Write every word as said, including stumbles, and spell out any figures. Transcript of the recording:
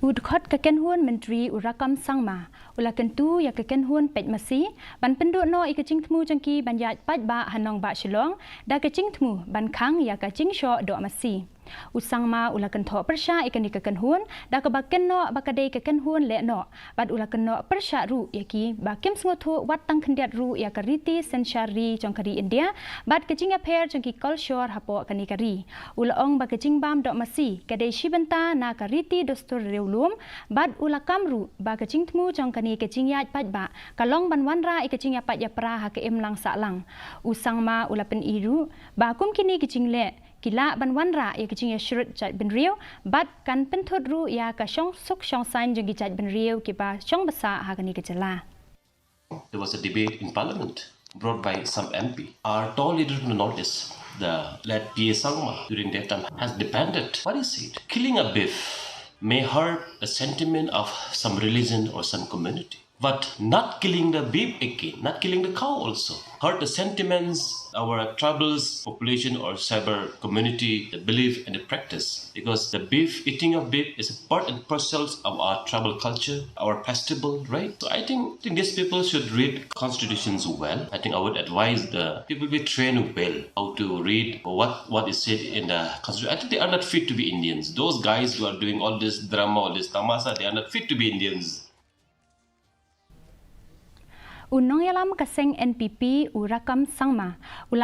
U dkhot ka kynhun myntri u Rakkam Sangma u la kyntu ïa ka kynhun peit masi ban pynduh noh ïa ka jingthmu jong ki ban ïaid paidbah ha nongbah Shillong da ka jingthmu ban khang ïa ka jingshoh doh masi. U Sangma u la kynthoh pyrshah ïa kane ka kynhun da kaba kynnoh ba ka dei ka kynhun leh noh bad u la kynnoh pyrshah ruh ïa ki ba kim sngewthuh wat tang khyndiat ruh ïa ka riti synshar ri jong ka ri India bad ka jingïapher jong ki kolshor hapoh kane ka ri. U la ong ba ka jingbam doh masi ka dei shi bynta na ka riti dustur riewlum bad u la kam ruh ba ka jingthmu jong kane ka jingïaid paidbah ka long ban wanrah ïa ka jingïapait ïapra ha ka imlang sahlang. U Sangma u la pyni ruh ba kum kine ki jingleh ki lah ban wanrah ïa ka jingïashrut jaitbynriew bad kan pynthut ruh ïa ka shongsuk shongsaiñ jong ki jaitbynriew kiba shong ba sah ha kane ka jylla. There was a debate in parliament brought by some M P. Our tall leader from the northeast, the late P A Sangma, during that time has defended what he said. Killing a beef may hurt the sentiment of some religion or some community. But not killing the beef again, not killing the cow also, hurt the sentiments, our tribals, population or cyber community, the belief and the practice. Because the beef, eating of beef is a part and parcel of our tribal culture, our festival, right? So I think, think these people should read constitutions well. I think I would advise the people be trained well how to read what, what is said in the constitution. I think they are not fit to be Indians. Those guys who are doing all this drama, all this tamasa, they are not fit to be Indians. U nongïalam ka seng NPP u Rakkam Sangma u